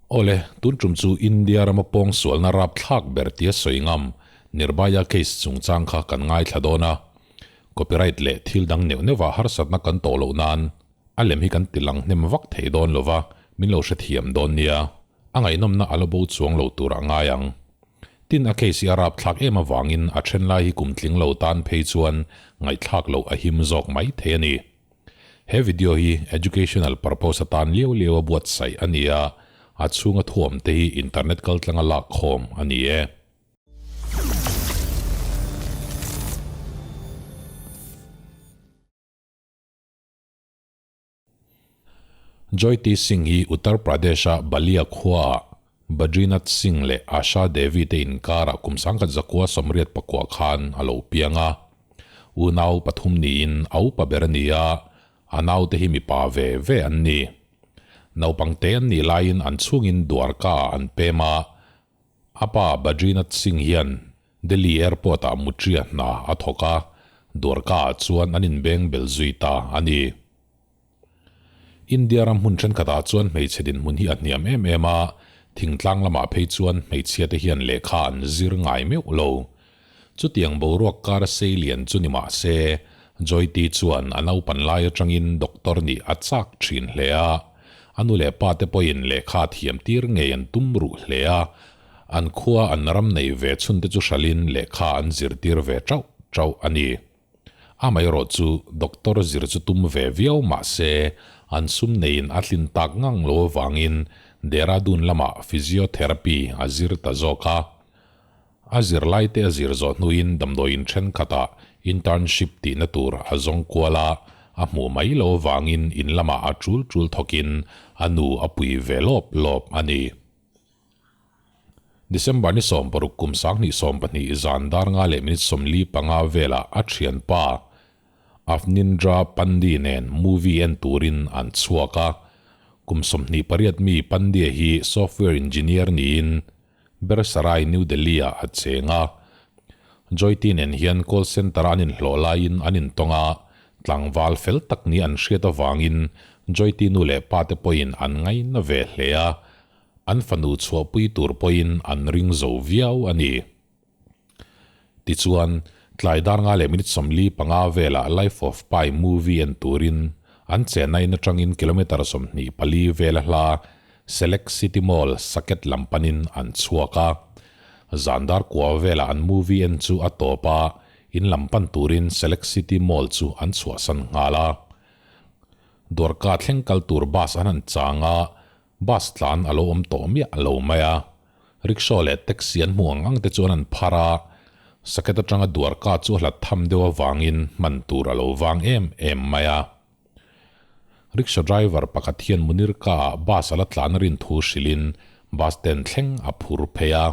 Awle, tun tum chu India rama pawngsualna rapthlak ber tia sawi ngam Nirbhaya case chungchang kha kan ngaithla dawn a. Copyright leh thil dang neuh neuhah harsatna kan tawh loh nan a lem hi kan ti lang hnem vak thei dawn lo va, min lo hrethiam dawn nia. A ngaihnawmna a la bo chuang lo tur a ngai ang. Tin, a case hi a rapthlak em avangin a then lai hi kum tling lo tan phei chuan ngaihthlak loh a him zawk mai thei a ni. He video hi educational purpose atan liau liau a buatsaih a ni a, a chhunga thuam te hi internet kaltlanga lak khawm a ni e. Joyti Singh hi Uttar Pradesh-a Ballia khuaah Badrinath Singh leh Asha Devi te inkarah kum 1989 khan a lo piang a. Unau pathum niin a upa ber a ni a, a naute hi mipa ve ve an ni. Naupang te an nih laiin an chhungin Dwarka-ah an pem a, a pa Badrinath Singh hian Delhi Airport-ah mutria hna a thawk a, Dwarka-ah chuan an inbeng bel zui ta a ni. India ram hmun thenkhatah chuan hmeichhe dinhmun hi a hniam em em a, thingtlang lamah phei chuan hmeichhia te hian lehkha an zir ngai meuh lo. Chutiang boruak kar sei lian chu ni mah se, Joyti chuan a naupan lai atangin doctor nih a chak thin hle a. A nu leh pa te pawhin lehkha thiam tir ngei an tum ruh hle a, an khua an ram nei ve chhun te chu hralhin lehkha an zirtir ve chauh chauh a ni. Amaherawh chu doctor zir chu tum ve viau mah se, an sum neiin a tlin tak ngang lo avangin Dehradun lamah physiotherapy a zir ta zawk a. A zirlai te a zir zawh hnuin damdawiin thenkhatah internship tihna tur a zawng kual a, a hmuh mai lo avangin in lamah a tul tul thawkin a nu a pui ve lawp lawp a ni. December ni 60 kum 2020 zan dar nga leh minute 45 velah a thianpa Avnindra Pandey nen movie en turin an chhuak a. Kum 28 mi Pandey hi software engineer niin Bersarai, New Delhi-ah a cheng a. Joyti nen hian call center-a an inhlawh laiin an intawng a, tlangval fel tak ni an hriat avangin Joyti nu leh pa te pawhin an ngaina ve hle a. An fanu chhuahpui tur pawhin an ring zo viau a ni. Tichuan, tlai dar nga leh minute 45 velah Life of Pi movie en turin an chenna in atangin kilometre 24 vela hla Select City Mall Saket lam panin an chhuak a. Zan dar kua velah an movie en chu a tawp a, in lam pan turin Select City Mall chu an chhuahsan nghal a. Dwarka thleng kal tur bus an han chang a, Bus tlan a lo awm tawh miah lo mai a, rickshaw leh taxi an hmuh ang ang te chuan an phar a, Saket atanga Dwarka chu a hlat tham deuh avangin hman tur a lo vang em em mai a. Rickshaw driver pakhat hian Munirka ah bus a la tlan a rin thu hrilhin bus stand thleng a phur phei a.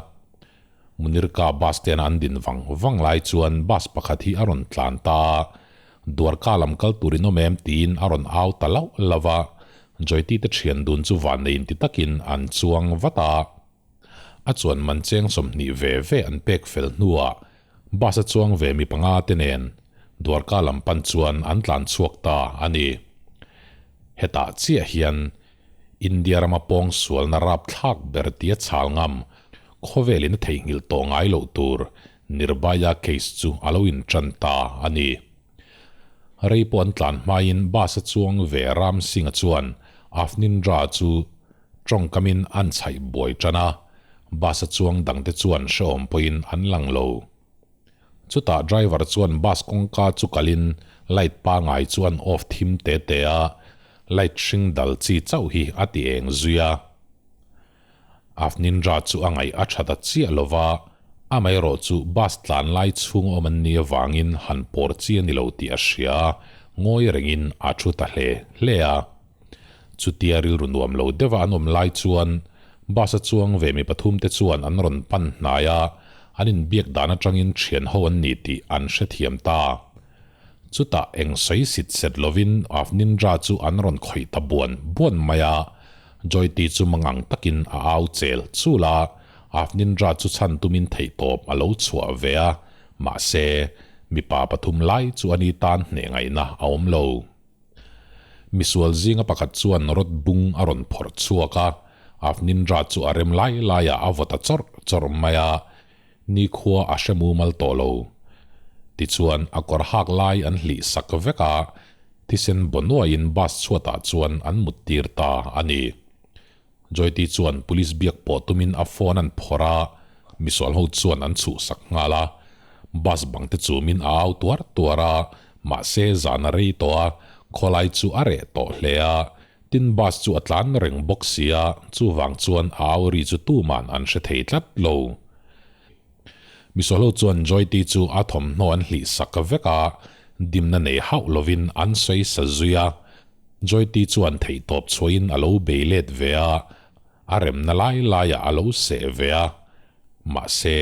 Munirka bus stand a an din vang vang lai chuan bus pakhat hi a rawn tlan ta a, Dwarka lam kal tur in awm em tiin a rawn au ta lauh lauh a, Joyti te thian dun chu vannei inti takin an chuang vat a. A chuan man cheng 20 ve ve an pek fel hnuah bus a chuang ve mi panga te nen Dwarka lam pan chuan an tlan chhuak ta a ni. Hetah chiah hian India rama pawngsualna rapthlak ber tia chhal ngam khawvelin a theihnghilh tawh ngai loh tur Nirbhaya case chu a lo intan ta a ni. Rei pawh an tlan hmain bus a chuang ve Ram Singh-a chuan Avnindra chu tawngkamin an chhaih buai tan a, bus a chuang dangte chuan hrehawm pawhin an lang lo. Chutah driver chuan bus kawngka chu kalin light pangai chu an off thim te te a, light hring dal chi chauh hi a ti eng zui a. Avnindra chu a ngaih a tha ta chiah lo va, amaherawh chu bus tlan lai chhung awm an nih avangin han pawr chi a ni lo tih a hria a, ngawi rengin a thu ta hle hle a. Chutia rilru nuam lo deuha an awm lai chuan bus a chuang ve mi pathum te chuan an rawn pan hnai a, an inbiak dan atangin thian ho an ni tih an hrethiam ta. Chutah eng sawi sit set lovin Avnindra chu an rawn khawih ta buan buan mai a, Joyti chu mangang takin a au chel chul a, Avnindra chu chhan tumin theihtawp a lo chhuah ve a, mahse, mipa pathum lai chu ani tan hneh ngaihna a awm lo. Misual zinga pakhat chuan rod bung a rawn phawrh chhuak a, Avnindra chu a rem lai laiah a vaw ta chawrh chawrh mai a, nikhua a hre mumal tawh lo. Tichuan, a kawr hak lai an hlih sak vek a, thisen baw nuaiin bus chhuatah chuan an muttir ta a ni. Joyti chuan police biak pawh tumin a phone an phawrh a, misual ho chuan an chhuhsak nghal a. Bus bang te chumin a au tuar tuar a, mahse zan a rei tawh a, khawlai chu a reh tawh hle a. Tin bus chu a tlan reng bawk si a, chuvang chuan a au ri chu tuman an hre thei tlat lo. Misual ho chuan Joyti chu a thawmhnaw an hlih sak vek a, dimna nei hauh lovin an sawi sa zui a. Joyti chuan theihtawp chhuahin a lo bei let ve a, a remna lai laiah a lo seh ve a. Mahse,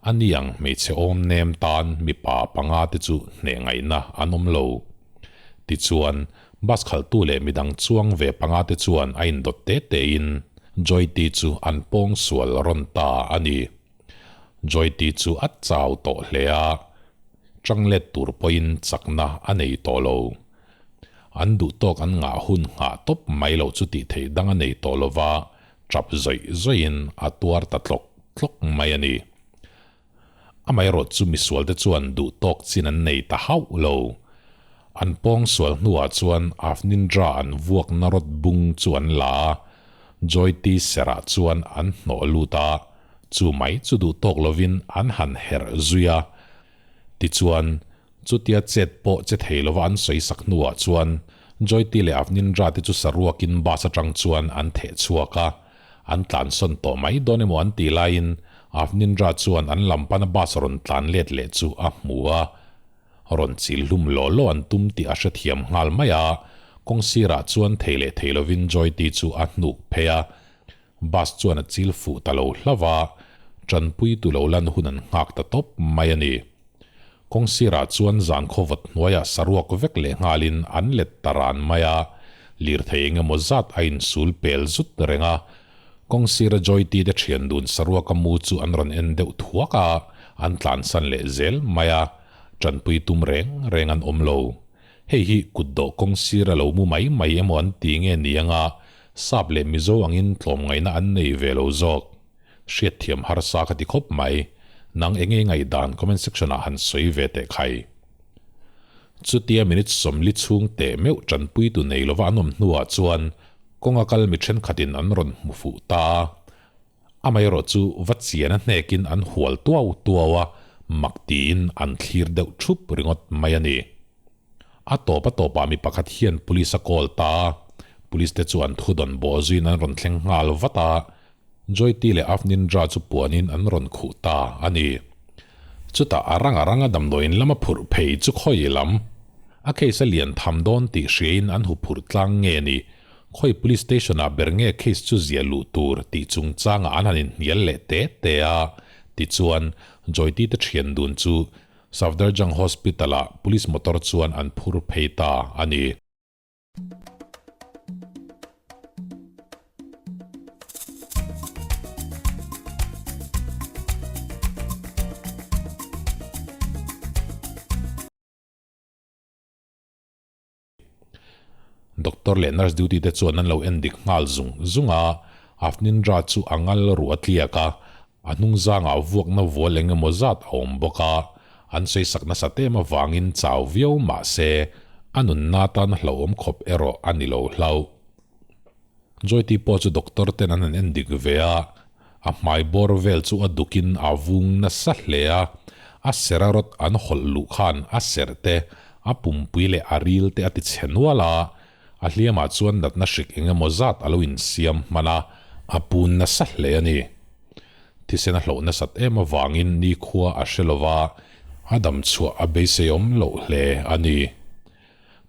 a ni ang hmeichhe awm nem tan mipa panga te chu hneh ngaihna an awm lo. Tichuan, bus khalhtu leh midang chuang ve panga te chuan a indawt te tein Joyti chu an pawngsual rawn ta a ni. Joyti chu a chau tawh hle a, changlet tur pawhin chakna a nei tawh lo. An duh tawk an ngah hun nghah tawp mai loh chu tih theih dang a nei tawh lo va, tap zawih zawihin a tuar ta tlawk tlawk mai a ni. Amaherawh chu misualte chuan duh tawk chin an nei ta hauh lo. An pawng sual hnuah chuan Avnindra an vuakna rawt bung chu an la a, Joyti serah chuan an hnawh lut a, chu mai chu duh tawk lovin an han herh zui a. Tichuan, Chutia chet pawh che thei lova an sawi sak hnuah chuan Joyti leh Avnindra te chu saruakin bus atang chuan an theh chhuak a, an tlansawn tawh mai dawn emaw an tih laiin Avnindra chuan an lam pana bus rawn tlan let leh chu a hmu a, rawn chil hlum law law an tum tih a hrethiam nghal mai a, kawng sirah chuan thei leh thei lovin Joyti chu a hnuk phei a, bus chuan a chil fuh ta lo hlauh a, tanpui tu lo lan hun an nghak ta tawp mai a ni. Kawng sirah chuan zan khawvat hnuaiah saruak vek leh nghalin an let ta ran mai a, lirthei eng emaw zat a insul pel zut reng a. Kawng sira Joyti te thian dun saruaka mu chu an rawn en deuh thuak a, an tlansan leh zel mai a, tanpui tum reng reng an awm lo. Hei hi kutdawh kawng sira lo mu mai mai emaw an ti nge ni anga Sap leh Mizo angin tlawmngaihna an nei ve lo zawk. Hriatthiam harsa ka ti khawp mai. Nang enge ngaihdan comment section ah han sawi ve teh khai. Chutia minute 40 chhung teh meuh tanpui tu nei lova an awm hnuah chuan kawnga kal mi thenkhatin an rawn hmu fuh ta a. Amaherawh chu va chian a hnekin an hual tuau tuau a, mak tiin an thlir deuh thup ringawt mai a ni. A tawp a tawpah mi pakhat hian police a call ta a, police te chu an thu dawn bawh zuiin an rawn thleng nghal vat a, Joyti leh Avnindra chu puanin an rawn khuh ta a ni. Chutah a rang a ranga damdawiin lama phurh phei chu khawi lam? A case a lian tham dawn tih hriain an huphurh tlang nge ni? Khawi police station ah ber nge case chu ziah luh tur tih chungchangah an han inhnial leh te te a, tichuan Joyti te thian dun chu Safdarjung Hospital-ah Police motor chuan an phur phei ta a ni. Doctor leh nurse duty te chuan an lo en dik nghal zung zung a, Avnindra chu a ngal ruh a tliak a, a hnung zangah vuakna vual eng emaw zat a awm bawk a, an sawi sak nasa tem avangin chau viau mah se a nunna tan hlauhawm khawp erawh a ni lo hlauh. Joyti pawh chu doctor ten an han en dik ve a, a hmai bawr vel chu a dukin a vung nasa hle a, a sera rawt an hawlh luh khan a serh te, a pumpui leh a ril te a ti chhe nual a, a hliamah chuan natna hrik eng emaw zat a lo insiam hman a, a pun nasa hle a ni. Thisen a hloh nasat em avangin nikhua a hre lova, a damchhuah a beiseiawm loh hle a ni.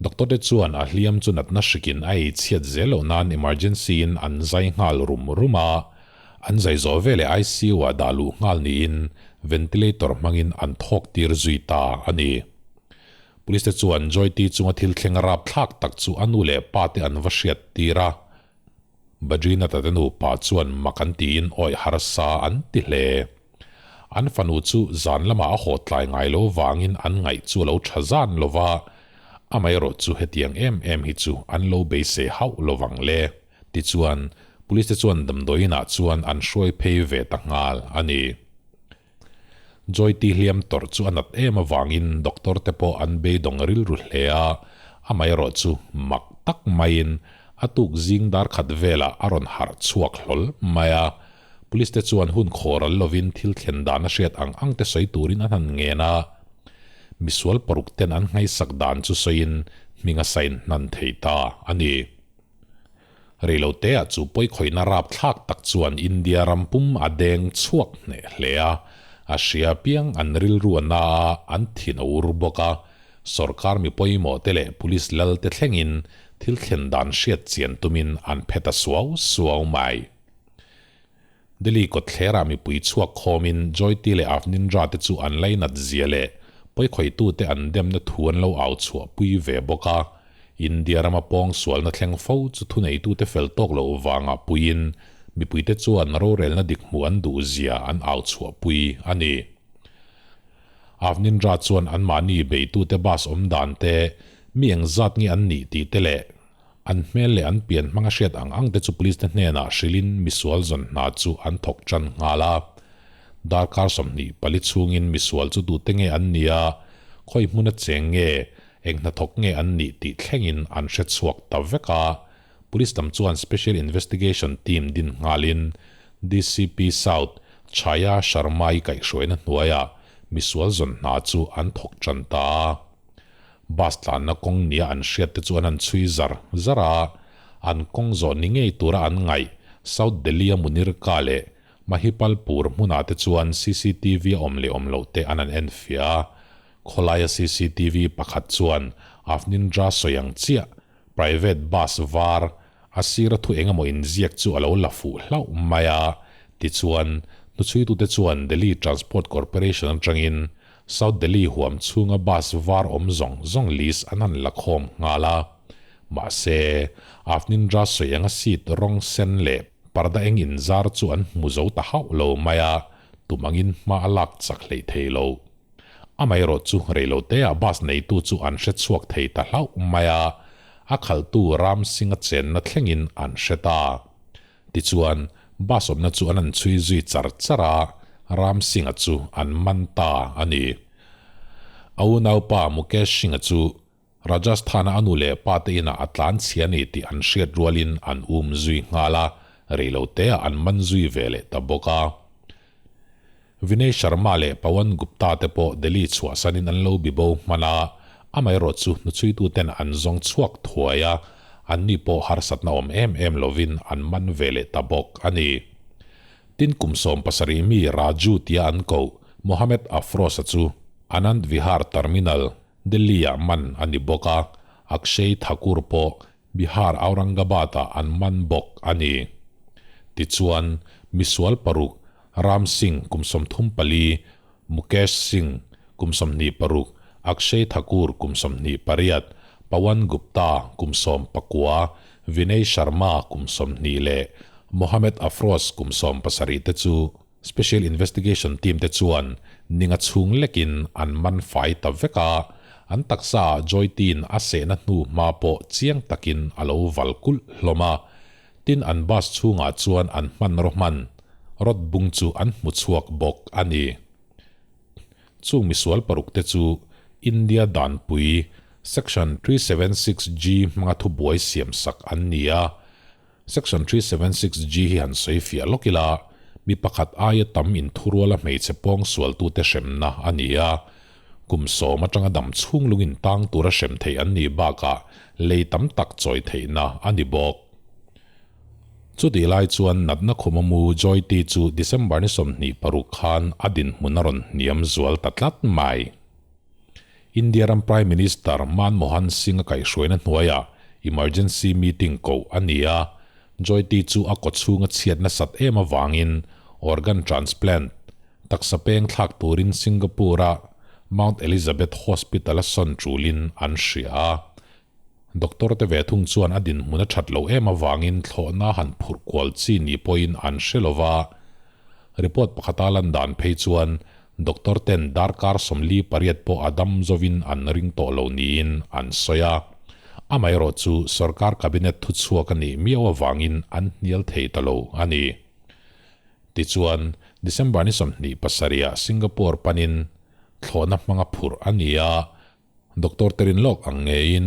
Doctor te chuan a hliam chu natna hrikin a ei chhiat zel loh nan emergency in an zai nghal rum rum a, an zai zawh veleh ICU ah dah luh nghal niin ventilator hmangin an thawk tir zui ta a ni. Police te chuan Joyti chunga thil thleng rapthlak tak chu a nu leh pa te an va hriat tir a, Badrinath-a te nupa chuan mak an tiin awih harsa an ti hle. An fanu chu zan lamah a haw tlai ngai lo vangin an ngaih chu a lo tha zan lo va, amaherawh chu hetiang em em hi chu an lo beisei hauh lo vang le. Tichuan, Police te chuan damdawiin ah chuan an hruai phei ve ta nghal a ni. Joy ti hliam tawrh chu a nat em avangin doctor te pawh an beidawng rilru hle a, amaherawh chu mak tak maiin a tuk zing dar khat velah a rawn harh chhuak hlawl mai a. Police te chuan hun khawr al lovin thil thlen dan a hriat ang ang te sawi turin an han ngen a. Misual paruk ten an nghaisak dan chu sawiin hming a sign hnan thei ta a ni. Reiloteah chu pawikhawihna rapthlak tak chuan India ram pum a deng chhuak hneh hle a, a hria piang an rilru a na a, an thin a ur bawk a. Sorkar mi pawimawh te leh police lal te thlengin thil thlen dan hriat chian tumin an phe ta suau suau mai. Delhi kawtthlerah mipui chhuak khawmin Joyti leh Avnindra te chu an lainat zia leh pawikhawitute an demna thu an lo au chhuahpui ve bawk a. India rama pawng sualna thleng fo chu thuneitute fel tawk loh vangah puiin mipuite chuan rorelna dik hmuh an duh zia an au chhuahpui a ni. Avnindra chuan anmahni beitute bus awm dan te, mi engzat nge an nih tih te leh An hmel leh an pian hmang a hriat ang ang te chu police te hnenah hrilhin misual zawn hna chu an thawk tan nghal a. Darkar 24 chhungin misual chu tute nge an nih a, khawi hmuna cheng nge, eng hnathawk nge an nih tih thlengin an hre chhuak ta vek a. Police lam chuan Special Investigation Team din nghalin DCP South Chhaya Sharma-i kaihhruaina hnuaiah misual zawn hna chu an thawk tan ta a. Bus tlanna kawng nia an hriat te chu an han chhui zar zar a, an kawng zawh ni ngei tura an ngaih South Delhi-a Munirka leh Mahipalpur hmunah te chuan cctv a awm leh awm loh te an han enfiah a. Khawlaia cctv pakhat chuan Avnindra sawi ang chiah private bus var a sira thu eng emaw inziak chu a lo la fuh hlauh mai a, tichuan hnuchhuitute chuan Delhi Transport Corporation atangin South Delhi huam chhunga bus var awm zawng zawng list an han la khawm nghal a. Mahse, Avnindra sawi anga seat rawng sen leh parda eng inzar chu an hmu zo ta hauh lo mai a, tum angin hma a lak chak hleih thei lo. Amaherawh chu reiloteah bus neitu chu an hre chhuak thei ta hlauh mai a, a khalhtu Ram Singh-a chenna thlengin an hre ta. Tichuan, bus awmna chu an han chhui zui char char a, Ram Singh-a chu an man ta a ni. A unaupa Mukesh Singh-a chu Rajasthan-a a nu leh pa te inah a tlan chhia a ni tih an hriat rualin an um zui nghal a, reiloteah an man zui ve leh ta bawk a. Vinay Sharma leh Pawan Gupta te pawh Delhi chhuahsanin an lo bibo hman a, amaherawh chu hnuchhuituten an zawng chhuak thuai a, anni pawh harsatna awm em em lovin an man ve leh ta bawk a ni. Tin kum 17 mi Raju tia an koh Mohammed Afroz-a chu Anand Vihar Terminal, Delhi-ah man a ni bawk a, Akshay Thakur pawh Bihar Aurangabad-ah an man bawk a ni. Tichuan, misual paruk Ram Singh kum 34, Mukesh Singh kum 26, Akshay Thakur kum 28, Pawan Gupta kum 19, Vinay Sharma kum 20 leh Mohammed Afroz kum 70 te chu Special Investigation Team te chuan ninga chhung lekin an man fai ta vek a, an taksa ah Joyteen a sehna hnu hma pawh chiang takin a lo val kulh hlawm a. Tin an bus chhungah chuan an hmanraw hman rod bung chu an hmu chhuak bawk a ni. Chung misual paruk te chu India danpui Section 376G hmanga thubuai siamsak an ni a. Section 376G hi han sawi fiah lawk ila, mi pakhat aia tam inthuruala hmeichhe pawng sualtute hremna a ni a. Kum sawm atanga dam chhung lung intang tura hrem theih an nih bakah lei tam tak chawi theihna a ni bawk. Chutih lai chuan natna khuma mu Joyti chu December ni 26 khan a dinhmun a rawn hniam zual ta tlat mai. India ram Prime Minister Manmohan Singh a kaihhruaina hnuaiah emergency meeting koh a ni a, Joyti chu a kawchhung a chhiat nasat em avangin organ transplant, taksa peng thlak turin Singapore-a Mount Elizabeth Hospital-a sawn tulin an hria a. Doctor te ve thung chuan a dinhmun a that loh em avangin thlawhna han phurh kual chi ni pawhin an hre lo va. Report pakhata lan dan phei chuan doctor ten darkar 48 pawh a dam zovin an ring tawh lo niin an sawi a. Amaherawhchu sorkar cabinet thuchhuak a nih miau avangin an hnial thei ta lo a ni. Tichuan, December ni 27 ah Singapore panin thlawhna hmanga phurh a ni a, Doctor te rin lawk ang ngeiin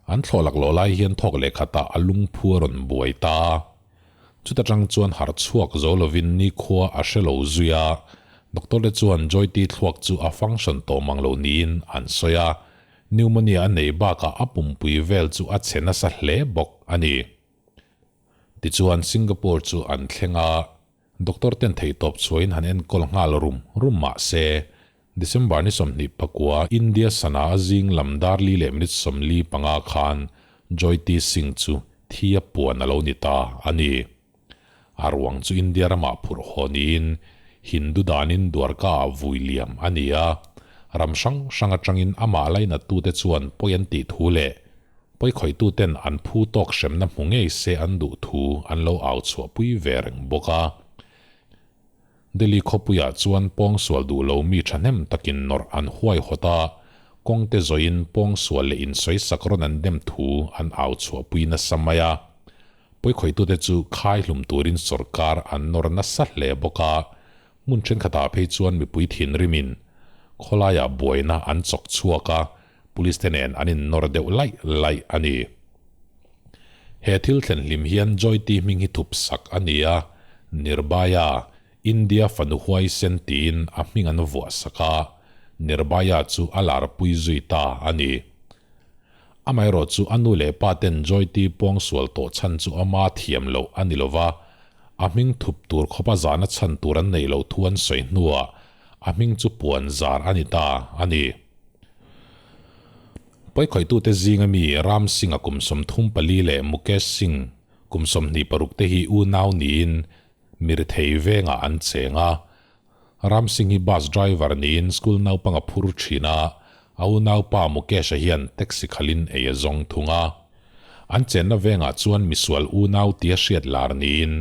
an thlawh laklawh lai hian thawk leh khatah a lungphu a rawn buai ta. Chuta tang chuan harh chhuak zo lovin nikhua a hre lo zui a, doctor te chuan Joyty thluak chu a function tawh mang lo niin an sawi a, pneumonia a nei bakah a pumpui vel chu a chhe nasa hle bawk a ni. Tichuan Singapore chu an thleng a, doctor ten theihtawp chhuahin han enkawl nghal rum rum mah se, December ni 29 India sana a zing lam dar li leh minute 45 khan Joyty Singh chu thi a puan a lo ni ta a ni. A ruang chu India ramah phurh haw niin Hindu danin Dwarka ah vui liam a ni a, ram hrang hrang atangin amah lainattute chuan pawi an tih thu leh pawikhawihtu-ten an phu tawk hremna hmu ngei se an duh thu an lo au chhuahpui ve reng bawk a. Delhi khawpuiah chuan pawngsual duh lo mi thahnem takin nawrh an huaihawt a, kawngte zawiin pawngsual leh insawisak rawn an dem thu an au chhuahpui nasa mai a. Pawikhawitute chu khai hlum turin sorkar an nawr nasa hle bawk a, hmun thenkhatah phei chuan mipui thinrimin khawlaiah buaina an chawk chhuak a, police te nen an innawr deuh laih laih a ni. He thil thlen hlim hian Joyty hming hi thup sak a ni a, Nirbhaya, India fanu huaisen tiin a hming an vuah sak a, Nirbhaya chu a larpui zui ta a ni. Amaherawh chu a nu leh pa ten Joyty pawngsual tawh chhan chu ama thiam loh a ni lova, a hming thup tur khawpa zahna chhan tur an neih loh thu an sawi hnuah a hming chu puan zar a ni ta a ni. Pawikhawitute zinga mi Ram Singh-a kum 34 leh Mukesh Singh kum 26 te hi unau niin Mirthei vengah an cheng a. Ram Singh hi bus driver niin school naupang a phur thin a, a unaupa Mukesh-a hian taxi khalhin ei a zawng thung a. An chenna vengah chuan misual unau tia hriat lar niin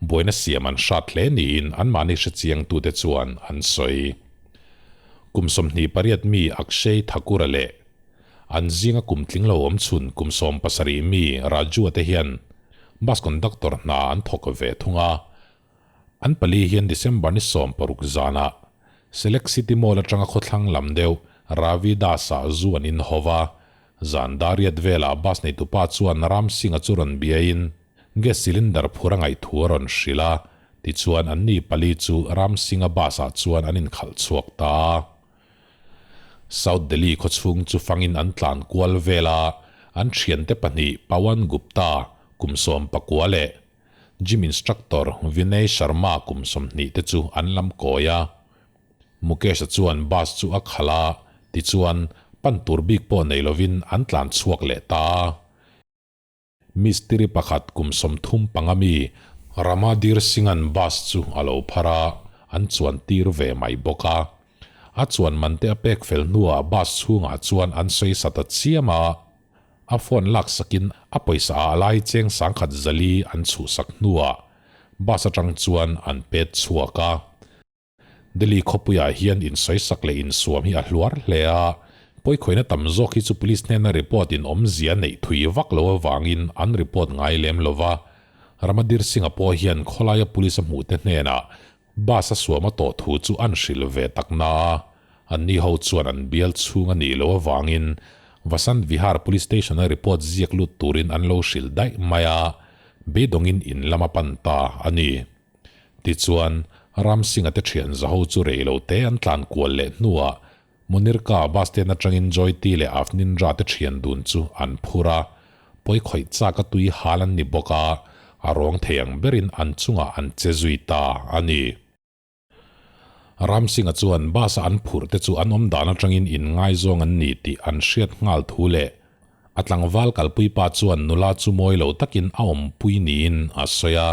buaina siam an hrat hle niin anmahni hrechiangtute chuan an sawi. Kum 28 mi Akshay Thakur-a leh an zinga kum tling lo awm chhun kum 17 mi Raju-a te hian bus conductor hna an thawk ve thung a. An pali hian December ni 16 zanah Select City Mall atanga khawthlang lam deuh Ravi Das-ah zu an inhawv a. Zan dariat velah bus neitupa chuan Ram Singh-a chu rawn biain gas cylinder phur a ngaih thu a rawn hrilh a, tichuan anni pali chu Ram Singh-a bus-ah chuan an inkhalh chhuak ta a. South Delhi khawchhung chu fangin an tlan kual vel a, an thiante pahnih Pawan Gupta kum 19 leh gym instructor Vinay Sharma kum 20 te chu an lam kawi a. Mukesh-a chuan bus chu a khalh a, tichuan pan tur bik pawh nei lovin an tlan chhuak leh ta a. Mistiri pakhat kum 35 mi Ramadir Singh-a'n bus chu a lo phar a, an chuan tir ve mai bawk a. A chuan man te a pek fel hnuah bus chhungah chuan an sawi sa ta chiam a. A phone lak sakin a pawisa ah lai cheng 1,400 an chhuhsak hnuah bus atang chuan an pet chhuak a. Delhi khawpuiah hian insawisak leh insuam hi a hluar hle a, pawikhawihna tam zawk hi chu police hnena report in awmzia neih thui vak lo avangin an report ngai lem lo va. Ramadir Singh-a pawh hian khawlaia police a hmuhte hnenah bus a suam a tawh thu chu an hrilh ve tak na a, anni ho chuan an bial chhung a nih loh avangin Vasant Vihar Police Station-a report ziak lut turin an lo hrilh daih mai a, beidawngin in lam a pan ta a ni. Tichuan, Ram Singh-a te thian zaho chu rei lo te an tlan kual leh hnuah Munirka bus stand atangin Joyty leh Avnindra te thian dun chu an phur a, pawi khawih chak a tui hal an ni bawk a, a rawng thei ang berin an chungah an che zui ta a ni. Ram Singh-a chuan bus-a an phurh te chu an awm dan atangin inngaizawng an ni tih an hriat nghal thu leh a tlangval kalpui pa chuan nula chu mawi lo takin a awmpui niin a sawi a,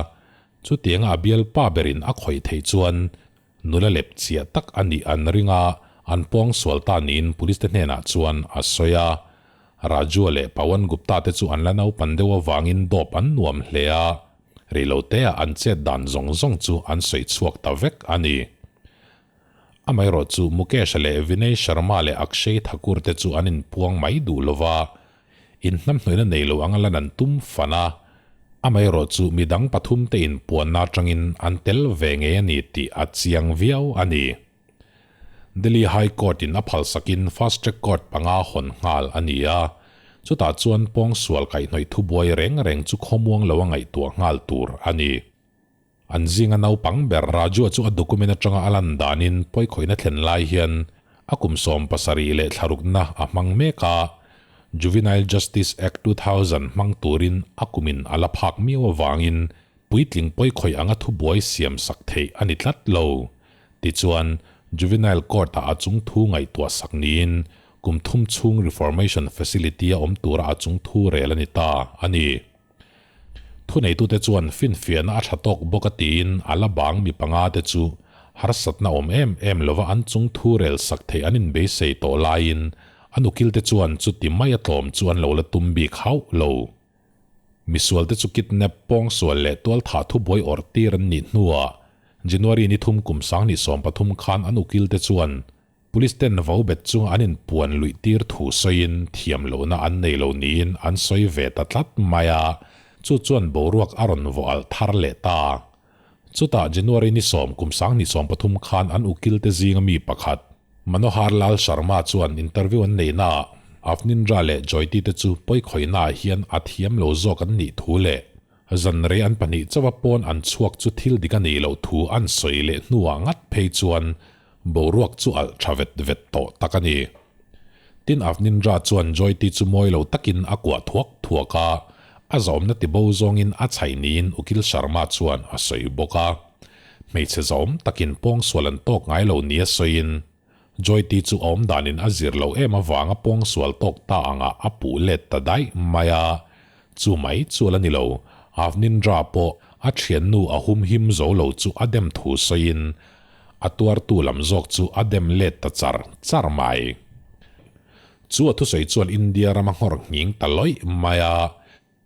Chutianga a bialpa berin a khawih theih chuan nula lep chiah tak a nih an ring a, an pawng sual ta niin police te hnenah chuan a sawi a. Rajua leh Pawan Gupta te chu an la naupan deuh avangin dawp an nuam hle a, reiloteah an chet dan zawng zawng chu an sawi chhuak ta vek a ni. Amaherawh chu Mukesh-a leh Vinay Sharma leh Akshay Thakur te chu an inpuang mai duh lova. Inhnamhnawihna nei lo anga lan an tum fan a, amaherawhchu midang pathumte inpuanna atangin an tel ve ngei a ni tih a chiang viau a ni. Delhi High Court in a phalsakin Fast Track Court panga hawn nghal a ni a, chutah chuan pawngsual kaihhnawih thubuai reng reng chu khawmuang lo a ngaihtuah nghal tur a ni. An zinga naupang ber Rajua chu a document atanga a lan danin pawikhawihna thlen lai hian a kum 70 leh thlarukna a hmang mek a, Juvenile Justice Act 2000 hmang turin a kumin a la phak miau avangin puitling pawikhawih anga thubuai siam sak theih a ni tlat lo. Tichuan, Juvenile Court-ah a chung thu ngaihtuah sak niin kum thum chhung Reformation Facility-a awm tura a chung thu rel a ni ta a ni. Thuneitute chuan finfiahna a tha tawk bawk a tiin a la bang mi panga te chu harsatna awm em em lova an chung thu rel sak theih an inbeisei tawh laiin an ukilte chuan chuti mai a tlawm chu an lo la tum bik hauh lo. Misualte chu kidnap, pawngsual leh tualthah thubuai awrh tir an nih hnuah January ni thum kum 2013 khan an ukilte chuan Police ten vo bet chunga an inpuan luih tir thu sawiin thiam lohna an nei lo niin an sawi ve ta tlat mai a, chu chuan boruak a rawn vawh alh thar leh ta. Chutah January ni sawm kum 2013 khan an ukil te zinga mi pakhat, Manohar Lal Sharma chuan interview an neihnaah Avnindra leh Joyti te chu pawikhawihnaah hian a thiam lo zawk an nih thu leh zan rei an pahnih chauha pawn an chhuak chu thil dik a nih loh thu an sawi leh hnuah ngat phei chuan Boruak chu alh tha vet vet tawh tak a ni. Tin Avnindra chuan Joyti chu mawi lo takin a kuah thuak thuak a, a zawmna ti bo zawngin a chhaih niin Ukil Sharma chuan a sawi bawk a. Hmeichhe zawm takin pawngsual an tawk ngai lo nia sawiin, Joyti chu a awmdanin a zir lo em avanga pawngsual tawk ta angah a puh let ta daih mai a. Chu mai chu a la ni lo, Avnindra pawh a thiannu a humhim zo lo chu a dem thu sawiin, A tuartu lam zawk chu a dem let ta char char mai. Chu a thusawi chuan India rama nghawr nghing ta lawih mai a,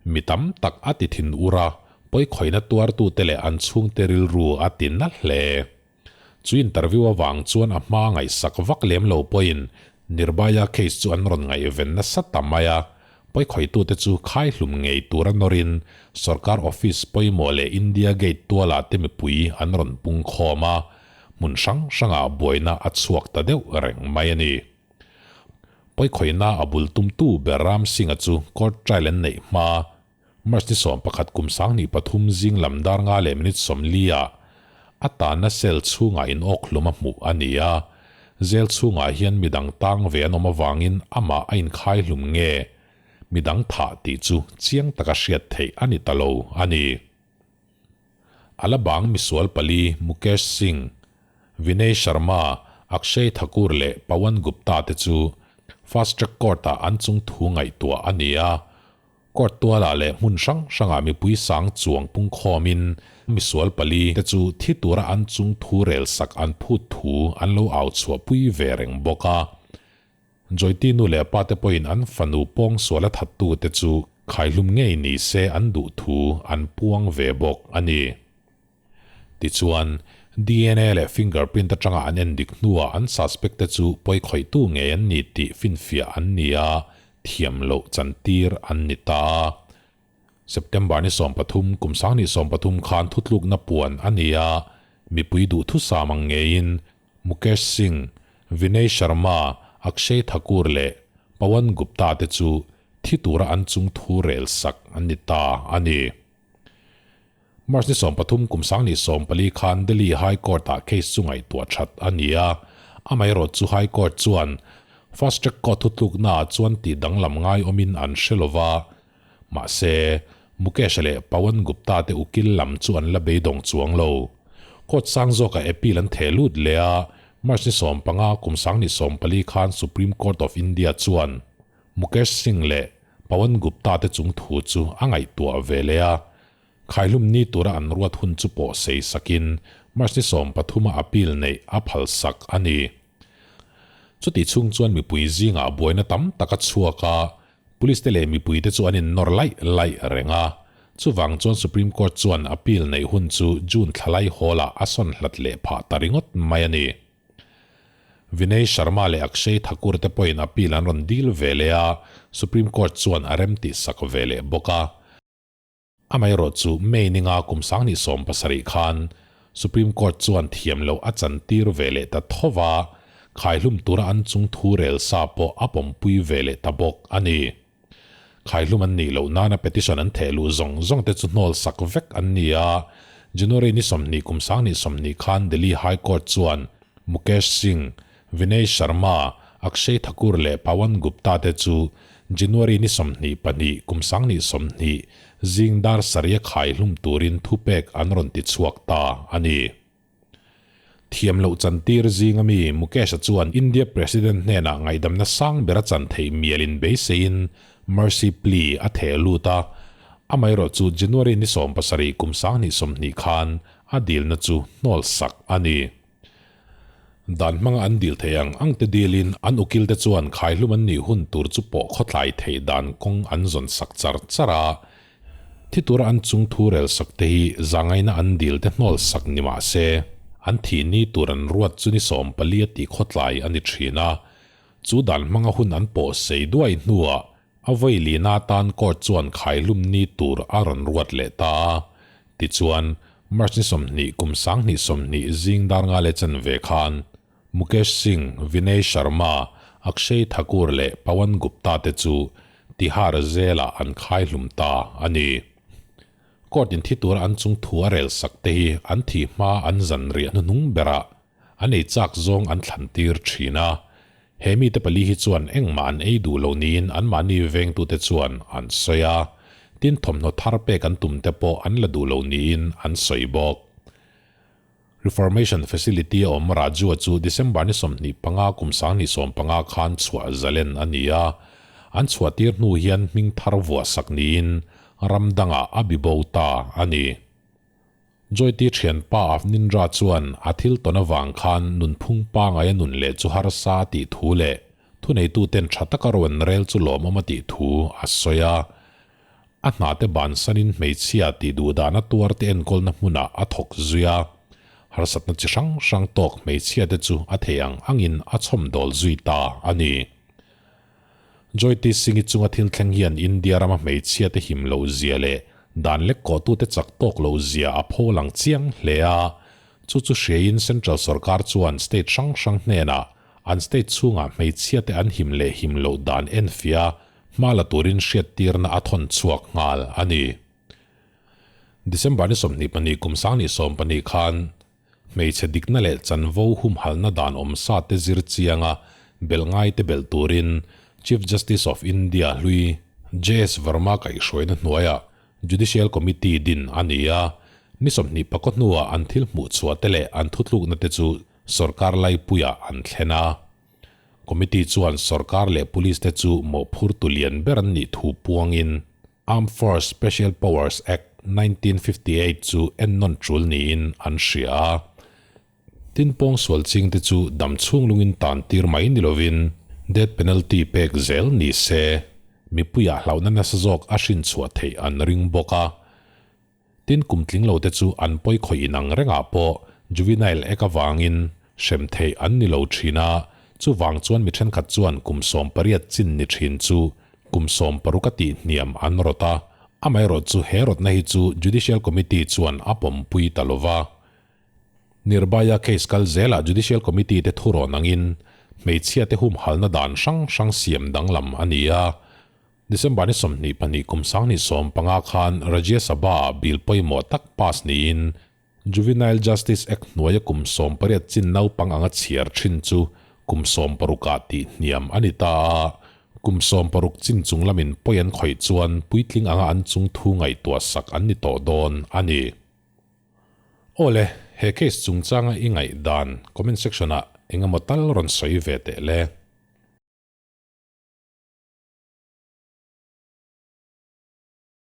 mi tam tak a ti thin ur a, pawikhawihna tuartute leh an chhungte rilru a ti na hle. Chu interview avang chuan a hma ngaihsak vak lem lo pawhin Nirbhaya case chu an rawn ngaihven nasa ta mai a, Pawikhawitute chu khaihlum ngei tura nawrin sorkar office pawimawh leh India Gate tualah te mipui an rawn pung khawm a, hmun hrang hrangah buaina a chhuak ta deuh reng mai a ni. Pawikhawihna a bul tumtu ber Ram Singh-a chu court trial an neih hma March ni 11 kum 2003 zing lam dar nga leh minute 40 ah a tanna cell chhungah in awk hlum a hmuh a ni a, Zel chhungah hian midang tang ve an awm avangin amah a inkhai hlum nge midang thah tih chu chiang taka hriat theih a ni ta lo a ni. Alabang misual pali Mukesh Singh, Vinay Sharma, Akshay Thakur leh Pawan Gupta te chu Fast Track Court-ah an chung thu ngaihtuah a ni a, Court tualah leh hmun hrang hrangah mipui sang chuang pungkhawmin misual pali te chu thi tura an chung thu rel sak an phut thu an lo au chhuahpui ve reng bawk a. Joyti nu leh pa te pawhin an fanu pawngsual a thattu te chu khaihlum ngei ni se an duh thu an puang ve bawk a ni. Tichuan, dna leh fingerprint atanga an endik hnuah an suspect te chu pawikhawihtu ngei an ni tih finfiah an ni a, thiam loh chantir an ni ta a. September ni 13, kum 2013 khan thutlukna puan a ni a, mipui duhthusam ang ngeiin Mukesh Singh, Vinay Sharma, Akshay Thakur leh Pawan Gupta te chu thi tura an chung thu rel sak an ni ta a ni. March ni 13 kum 2014 khan Delhi High Court-ah case chu ngaihtuah that a ni a, amaherawhchu High Court chuan Fast Track Court thutluknaah chuan tih danglam ngai awmin an hre lo va, mahse, Mukesh leh Pawan Gupta te ukil lam chu an la beidawng chuang lo. Court sang zawkah appeal an theh lut leh a, March ni 15 kum 2014 khan Supreme Court of India chuan Mukesh Singh leh Pawan Gupta te chung thu chu a ngaihtuah ve leh a, khaihlum ni tura an ruat hun chu pawh sei sakin March ni 13 a appeal neih a phalsak a ni. Chuti chhung chuan mipui zingah buaina tam tak a chhuak a, police te leh mipui te chu an innawr laih laih reng a. Chuvang chuan Supreme Court chuan appeal neih hun chu June thlalai hawlah a sawn hlat leh phah ta ringawt mai a ni. Vinay Sharma leh Akshay Thakur te pawhin appeal an rawn dil ve leh a, Supreme Court chuan a remtih sak ve leh bawk a. Amaherawh chu May ninga kum 2017 khan Supreme Court chuan thiam loh a chantir ve leh ta tho va, khaihlum tura an chung thu rel sa pawh a pawmpui ve leh ta bawk a ni. Khaihlum an nih loh nana petition an theh luh zawng zawng te chu hnawl sak vek an ni a, January ni 20 kum 2020 khan Delhi High Court chuan Mukesh Singh, Vinay Sharma, Akshay Thakur leh Pawan Gupta te chu January ni 22 kum 2020 zing dar sarih a khaihlum turin thupek an rawn ti chhuak ta a ni. Thiam loh chantir zinga mi Mukesh-a chuan India President hnenah ngaihdamna sang ber a chan theih mialin beiseiin mercy plea a theh lut a, amaherawh chu January ni 17 kum 2020 khan a dilna chu hnawl sak a ni. Dan hmanga an dil theih ang ang te dilin an ukil te chuan khaihlum an nih hun tur chu pawh khawtlai theih dan kawng an zawn sak char char a, Thi tura an chung thu rel sak te hi zangaina an dil te hnawl sak ni mah se, an thih ni tur an ruat chu ni 14 a tih khawtlai a ni thin a. Chu dan hmanga hun an pawh sei duai hnuah a vawi lina atan court chuan khaihlum ni tur a rawn ruat leh ta a. Tichuan, March ni 20 kum 2020 zing dar nga leh chanve khan Mukesh Singh, Vinay Sharma, Akshay Thakur leh Pawan Gupta te chu Tihar zelah an khai hlum ta a ni. Court in thi tura an chung thu a rel sak te hi an thih hma an zan riah hnuhnung berah an ei chak zawng an thlan tir thin a. He mite pali hi chuan engmah an ei duh lo niin anmahni vengtute chuan an sawi a. Tin thawmhnaw thar pek an tum te pawh an la duh lo niin an sawi bawk. Reformation Facility a awm Rajua chu December ni 25 kum 2015 khan chhuah zalen a ni a, an chhuahtir hnu hian hming thar vuah sak niin ram dangah a bi bo ta a ni. Joyti thianpa Avnindra chuan a thil tawn avang khan nunphung pangai a nun leh chu harsa a tih thu leh thuneituten tha taka ro an rel chu lawmawm a tih thu a sawi a. A hnate bansanin hmeichhia tih duh dana tuarte enkawlna hmunah a thawk zui a, harsatna chi hrang hrang tawk hmeichhiate chu a thei ang angin a chhawmdawl zui ta a ni. Joyti Singh-i chunga thil thleng hian India rama hmeichhiate him loh zia leh dan lek kawhtute chak tawk loh zia a pho lang chiang hle a, chu chu hriaiin Central sorkar chuan state hrang hrang hnenah an state chhungah hmeichhiate an him leh him loh dan enfiah Hma la turin hriattirna a thawn chhuak nghal a ni. December ni 22 kum 2014 khan hmeichhe dikna leh chanvo humhalna dan awmsa te zir chianga belh ngai te belh turin Chief Justice of India hlui JS Verma kaihhruaina hnuaiah Judicial Committee din a ni a, ni 24 hnuah an thil hmuhchhuah te leh an thutlukna te chu sorkar laipuiah an thlen a. Committee chuan sorkar leh police te chu mawhphurtu lian ber an nih thu puangin Armed Force Special Powers Act 1958 chu ennawn tul niin an hria a. Tin pawngsual ching te chu dam chhung lungin tan tir mai ni lovin death penalty pek zel ni se mipuiah hlauhna nasa zawk a hrin chhuah theih an ring bawk a. Tin kum tling lo te chu an pawi khawih inang rengah pawh juvenile ek avangin hrem theih an ni lo thin a, chuvang chuan mi thenkhat chuan kum 18 chin ni thin chu kum 16 a tih hniam an rawt a, amaherawh chu he rawtna hi chu Judicial Committee chuan a pawmpui ta lo va. Nirbhaya case kal zelah Judicial Committee te thurawn angin hmeichhia te humhalna dan hrang hrang siam danglam a ni a, December ni 22 kum 2015 khan Rajya Sabha-ah bill pawimawh tak pass niin Juvenile Justice Act hnuaia kum 18 chin naupang anga chhiar thin chu kum 16-ah tih hniam a ni ta a, kum 16 chin chung lamin pawi an khawih chuan puitling anga an chung thu ngaihtuah sak an ni tawh dawn a ni. Awle, he case chungchanga i ngaih dan comment section-ah engemaw tal rawn sawi ve teh le.